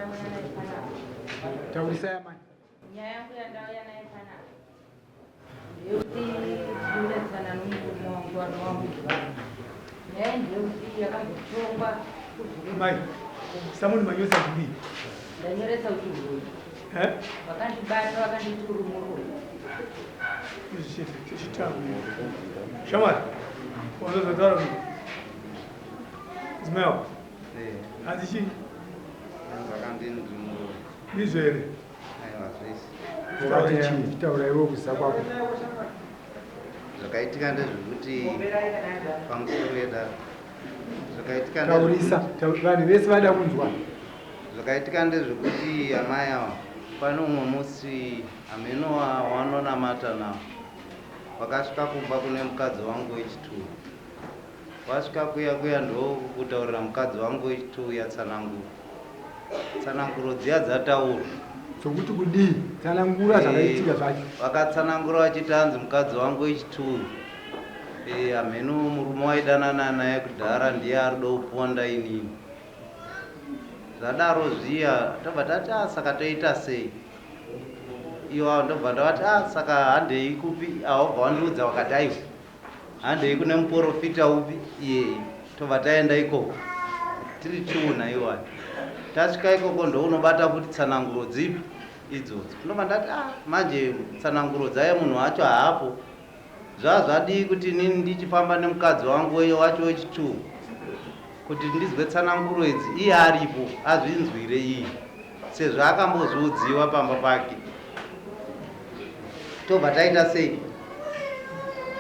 yandauya nayo panapa. Taurisai amai. Nyaya yangu yandauya nayo panapa ndeyekuti ndinetsana nomurume wangu anova mudhara. Nyaya ndeyekuti yakambotongwa Mai, samuni manyoresa kudii? Ndanyoresa kuti uroyi. Eh? Vakandibata vakanditi uri muroyi. Chitanga. Shamwari, wazozotaura kuti Ismail. Eh. Hanzi chii? Zvakandini ndiri muroyi. Ndizvo here? Aiwa zvese. Wakati chii? Taura iwe kuziva kwako. Zvakaitika ndezvekuti pamusoro yedare. Zvakaitika Taurisa, vanhu vese vada kunzwa. Zvakaitika ndezvekuti amai ava pane umwe musi hameno wanonamata nawo vakasvika kumba kune mukadzi wangu wechituru. Wasvika kuya kuya ndokutaurira mukadzi wangu wechituru yatsananguro. Tsananguro dziya dzataurwa. Dzokuti kudii? Tsanangura zvakaitika zvacho. Vakatsanangura vachiti hanzi mukadzi wangu wechituru. Eh, hameno murume waidanana naye kudhara ndiye ari kuda kuponda inini. Zvadaro zviya tobva tati ah, saka toita sei? Iwo ndobva ndavati ah, saka handei kupi? Awabva wandiudza wakati aiwa Handei kune muporofita upi iyeye tobva taenda ikoko tiri two naiwani tasvika ikoko ndounobata futi tsananguro dzipi idzodzo ndobva ndati ah manje tsananguro dzaye munhu wacho haapo zvaa zvadii kuti inini ndichifamba nemukadzi wangu wacho wechitwo kuti ndizwe tsananguro idzi iye aripo azvinzwire iye sezvo akambozviudziwa pamba pake tobva taita sei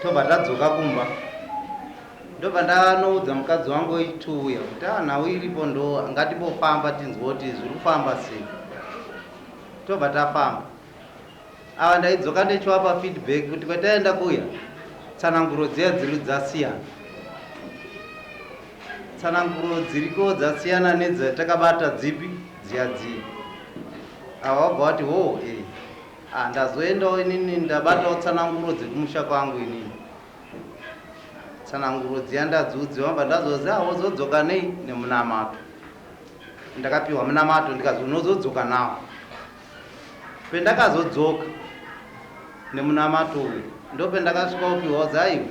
tobva tadzoka kumba ndobva ndanoudza mukadzi wangu wechituuya kuti ah nhau iripo ndo ngatimbofamba tinzwe kuti zviri kufamba sei tobva tafamba ava ndaidzoka ndichiwapa feedback kuti kwataenda kuya tsananguro dziya dziri dzasiyana tsananguro dziriko dzasiyana nedzatakabata dzipi dziya dziya ava vabva vati ho e ah, ndazoendawo inini ndabatawo tsananguro dzekumusha kwangu inini tsananguro dziya ndadziudziwa bva ndazozi ah, wozodzoka nei nemunamato ndakapiwa munamato ndikazi unozodzoka nawo Pendakazodzoka nemunamato uyu ndopendakasvika kupiwa zaiwa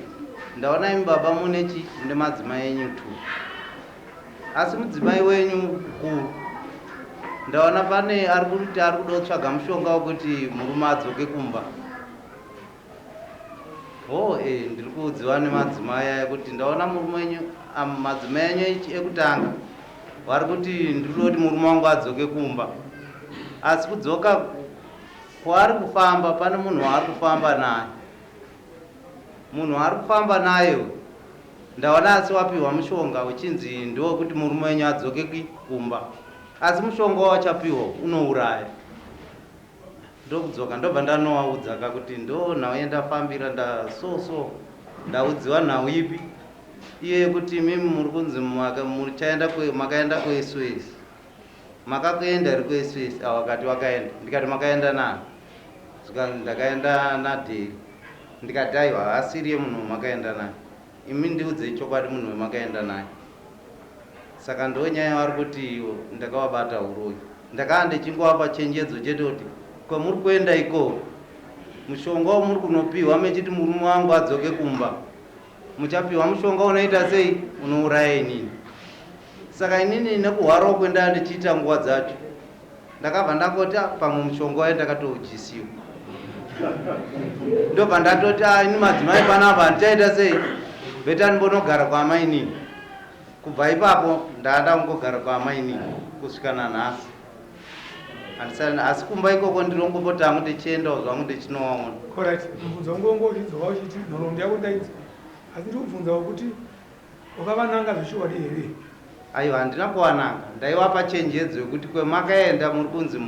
ndaona imi baba mune chi mune madzimai enyu two asi mudzimai wenyu mukuru ndaona pane ari kuti ari kuda kutsvaga mushonga wekuti murume adzoke kumba Hoo eh ndiri kuudziwa nemadzimai aya kuti ndaona murume wenyu madzimai enyu ekutanga vari kuti ndiri kuda kuti murume wangu adzoke kumba asi kudzoka kwaari kufamba pane munhu waari kufamba naye munhu waari kufamba naye uyu ndaona asi wapiwa mushonga uchinzi ndewekuti murume wenyu adzoke kumba asi mushonga wawachapiwa unouraya Ndokudzoka ndobva ndanowaudza ka kuti ndo nhau yandafambira nda so so ndaudziwa nhau ipi iyo yekuti imimi muri kunzi muchaenda makaenda kuSOS makakuenda here kuSOS awo akati wakaenda ndikati makaenda nani zvikanzi ndakaenda nadheri ndikati aiwa haasiriye munhu wamakaenda naye imi ndiudzei chokwadi munhu wemakaenda naye Saka ndonyaya yavari kuti ivo ndakavabata huroyi. Ndakanga ndichingovapa chenjedzo chete kuti kwamuri kuenda ikoko mushonga wamuri kunopiwa mechiti murume wangu adzoke kumba muchapiwa mushonga unoita sei unouraya inini. Saka inini nekuhwarawo kwendanga ndichiita nguva dzacho ndakabva ndangoti ah, pamwe mushonga waye ndakatoudyisiwa ndobva ndatoti ah, ini madzimai panapa handichaita sei beta ndimbonogara kwaamainini Kubva ipapo ndanga ndangogara kwaamainini kusvika nanhasi. Handisati asi kumba ikoko ndinongomboti hangu ndichiendawo zvangu ndichinowaona. Alright, mubvunzo wangu wanga uchidzoka uchiti nhoroondo yako ndainzwa. Asi ndiri kubvunzawo kuti wakavananga zveshuwadi here? Aiwa handina kuvananga. Ndaivapa chenjedzo yekuti kwemakaenda muri kunzi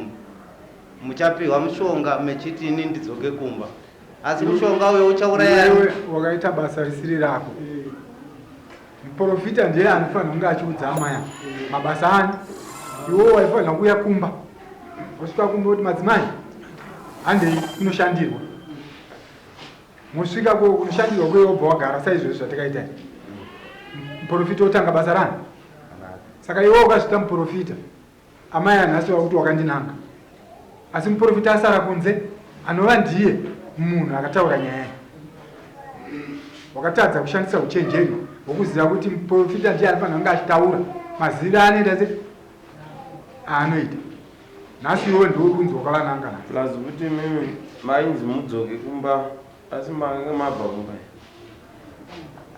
muchapihwa mushonga mechiti ini ndidzoke kumba. Asi mushonga uyo uchauraya Iwewe wakaita basa risiri rako. Muprofita ndiye anofanira kunge achiudza amai ava mabasa ani. Iwewe waifanira kuuya kumba, wosvika kumba kuti madzimai handei kunoshandirwa. Mosvika kunoshandirwa kuye wobva wagara saizvozvi zvatakaita. Muprofita otanga basa rani. Saka iwewe ukazviita muprofita. Amai anhasi vakuti wakandinanga. Asi muprofita asara kunze anova ndiye munhu akataura nyaya iyi. Wakatadza kushandisa uchenjeri hwokuziva kuti muprofita ndiye anofanira kunge achitaura maziviro aanoita se aanoita. Nhasi iwe ndiwe kunzi wakavananga nhasi. Plus kuti mimi mainzi mudzoke kumba asi makanga mabva kumba.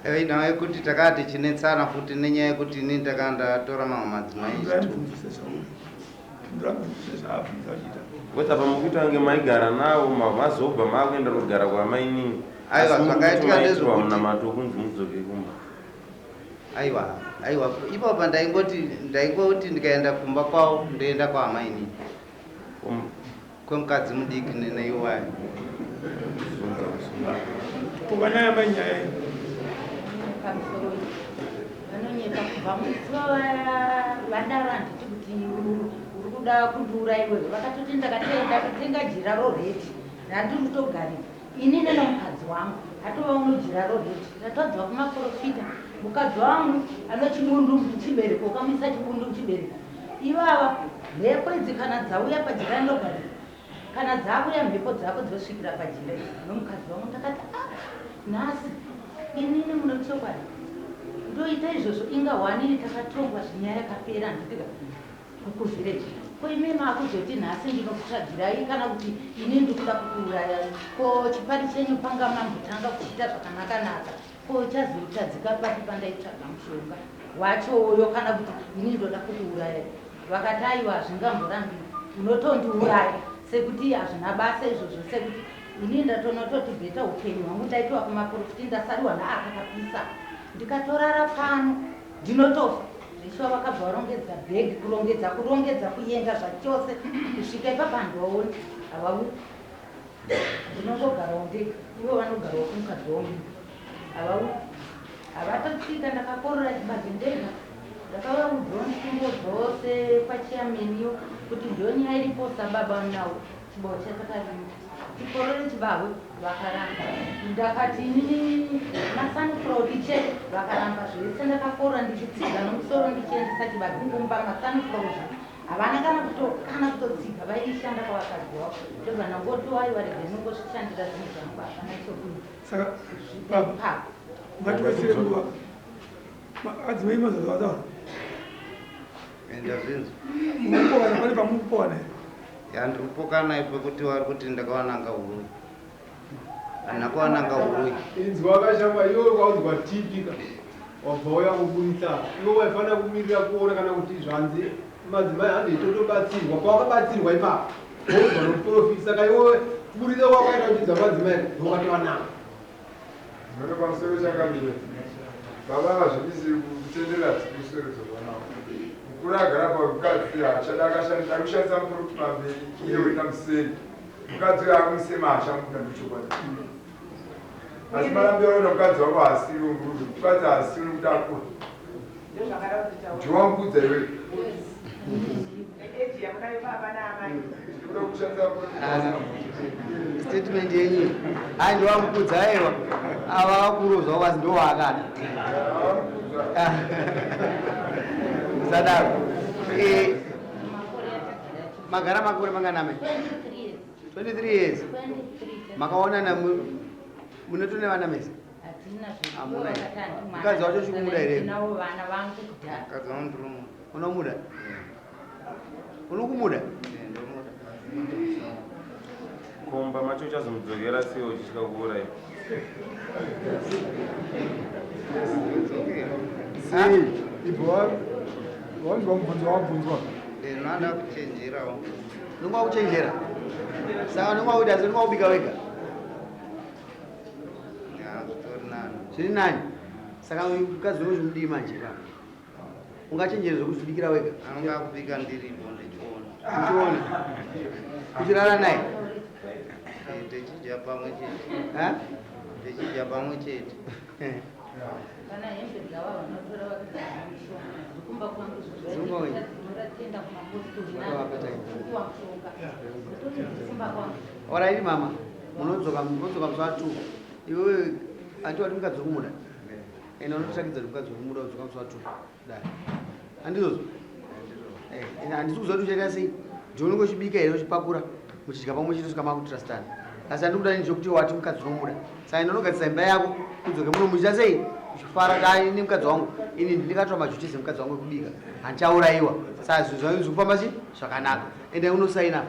Aiwa yekuti takaa tichinetsana futi nenyaya yekuti ini ndakaa ndatora mamwe madzimai Because apa mukuita kunge maigara navo mazobva makuenda kugara kwamainini. Aiwa zvakaitika ndezvekuti munamato wekunzi mudzoke kumba. Aiwa aiwa ipapa ndaingoti ndaingoti ndikaenda kumba kwavo ndoenda kwaamainini. Kwemukadzi mudiki neneiwayo. Pokanaya mai nyaya iyi. Pamusoro vanonyepa kubva musi vadaro handiti kuti uri kuda kundiuraya iwewe vakatoti ndakatenda kutenga jira roredi randiri kutogarira ini nenomukadzi wangu atova uno jira roredi ratobva kumaporofita mukadzi wangu ano chibundu muchibereko ukamuisa chibundu muchibereko ivava mhepo idzi kana dzauya pajira rinogarira kana dzakuya mhepo dzako dzosvikira pajira idzi nomukadzi wangu ndakati a ah, nhasi inini muno chokwadi ndoita izvozvo inga hwanini takatongwa zvinyaya yakapera handitika kukuvhireji ko ime maakuzoti nhasi ndinokutsvagirai kana kuti ini ndikuda kukuurayai ko chipari chenyu panga mambotanga kuchiita zvakanakanaka ko chazotadzika papi pandaitsvaga mushonga wacho uyo kana kuti ini ndoda kukuurayai vakati aiwa hazvingamborambi unotondiuraya sekuti hazvina basa izvozvo sekuti ini ndatonototi bheta upenyu hwangu ndaitwa kumaporofiti ndasariwa naakakapisa ndikatorara pano ndinotofa zveshuwa vakabva varongedza bhegi kurongedza kurongedza kuenda zvachose kusvika ipapa handivaoni havauyi ndinongogarawo ndega ivo vanogarawo kumukadzi wangu havauyi havatotsika ndakakorora chibage ndega ndakavaudzawo nzvimbo dzose kwachiyameniyo kuti ndiyo nyaya iripo sababa nawo chibawo chatakarima tikorore chibahwe vakaramba ndakati inini masunflower chete vakaramba zvese ndakakorora ndichitsiga nomusoro ndichiendesa chibage kumba masunflower havana kana kuto kana kutotsiga vaishanda kwavakadzi wavo ndobva ndangoti waiwa rege ndingozvishandira zvinhu zvangu hapana chokuita saka baba ngatiwedzere nguva adzimai mazaza vataura enda zvinzwa mukupokana pane pamukupokana here ya ndiri kupokana ipo kuti vari kuti ndakawananga huroyi handina kuwananga huroyi Inzwa kashamba iwe ukaudzwa tipi ka wabva uya kuburitsa iwe waifanira kumirira kuona kana kuti zvanzi madzimai handei totobatsirwa pawakabatsirwa ipapo woudzwa nomuprofita saka iwe kuburitsa kwakaita uchidza madzimai ndokatowananga Zvino pamusoro chakamira baba vazvidisi kutendera kuswerudzwa navo mukuru agara pamukadzi achada akashandisa arikushandisa muprofiti pamberi iye oenda museri mukadzi uyo akumusema hachamuda ndochokwadi asi marambiro anoita mukadzi wako haasiri wemurume mukadzi haasiri nekuti akura ndiwamukudza iwe ndikuda kushandisa Statement yenyu ai ndiwamukudza aiwa ava vakuru zvavo asi ndowaakada sadaro Eh, magara makore manganame 23 years 23 years 23 makaonana munotone vana mese hatina Hamuna here? Mukadzi wacho chikumuda here? Ndinawo vana vangu kudhara mukadzi wangu ndinomuda unomuda unokumuda Eh, ndomuda Komba macho uchazomudzokera sei uchitya kuuraya? Sei ibva wanzwa mubvunzo wabvunzwa ndinoda kuchenjerawo unonga kuchenjera saka unonga kuita sei unonga kubika wega Ya, zvitori nani zviri nani saka mukadzi unochimudii manje pa ungachenjere zvekuzvibikira wega anonga akubika ndiripo ndichiona uchiona uchirara naye Eh, tichidya pamwe chete Ha? tichidya pamwe chete kana hembe dzavo vanotora vakagara mishonga kumba kwangu Dzirumba wenyu? zvoratenda kumapostori Vakavabata ini. kuwa mushonga toti kumba kwangu Alright mama munodzoka munodzoka musi wa 2 iwewe andi wati mukadzi wekumuda ende unotsvakidza kuti mukadzi wekumuda udzoka musi wa 2 dai handizvozvo Eh, handisi kuziva kuti uchaita sei. Ndiwe unenge uchibika here uchipakura muchidya pamwe chete kusvika makutrustana. Asi handikuda ini zvekuti wati mukadzi unomuda. Saka enda unogadzisa imba yako udzoke muno muchiita sei? Uchifara dai ini mukadzi wangu ini ndingatora majuti semukadzi wangu ekubika. Handichaurayiwa. Saka zvinhu zvangu zvikufamba chi zvakanaka. Enda unosaina.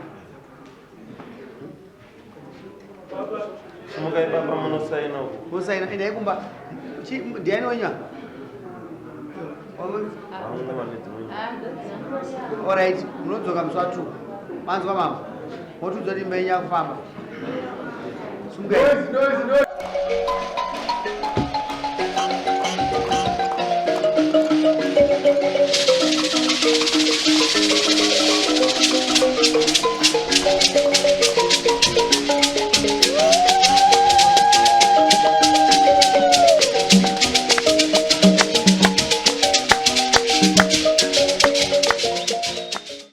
Simukai baba munosaina uko. Unosaina endai kumba. Ndiani wenyu? Vamwe vane dzimwe. Alright, munodzoka musi wa 2. Manzwa mama. Motiudza kuti imba yenyu yakufamba. Simukai. Noise, noise, noise.